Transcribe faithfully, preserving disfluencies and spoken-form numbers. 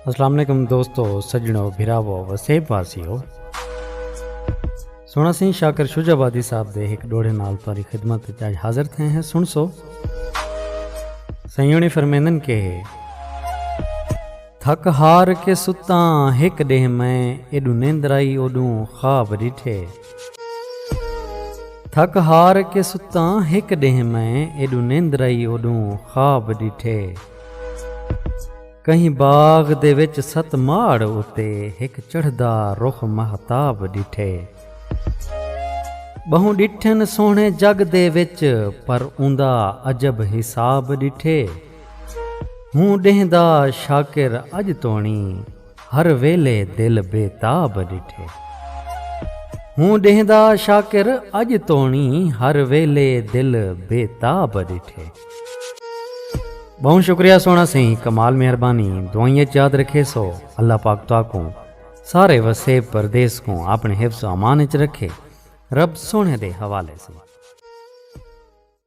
السلام علیکم دوستو، سڄݨو، بھراوو، وسیب واسیو۔ سوہݨا سئیں شاکر شجاع آبادی صاحب دے ہک ݙوہڑے نال تہاݙی خدمت وچ اڄ حاضر تھئے ہیں۔ سݨسو۔ سئیں ہوݨی فرمیندن کہ تھک ہار کے ستاں ہک ݙینہہ میں، ایݙوں نیندر آئی اوݙوں خواب ݙٹھے۔ تھک ہار کے ستاں ہک ݙینہہ میں، ایݙوں نیندر آئی اوݙوں خواب ݙٹھے۔ کہیں باغ دے وچ ست ماڑ اتے ہک چڑھدا رخ مہتاب ݙٹھے۔ ٻہوں ݙٹھن سوہݨے جڳ دے وچ، پر اوندا عجب حساب ݙٹھے۔ ہوں ݙینہہ دا شاکر اڄ توݨی، ہر ویلے دل بے تاب ݙٹھے۔ ہوں ݙینہہ دا شاکر اڄ توݨی، ہر ویلے دل بے تاب ݙٹھے۔ ٻہوں شکریہ سوہݨا سئیں، کمال مہربانی، دعائیں اچ یاد رکھیسو۔ اللہ پاک تہاکوں سارے وسیب پردیس کوں اپݨے حفظ و امان اچ رکھے۔ رب سوہݨے دے حوالے سئیں۔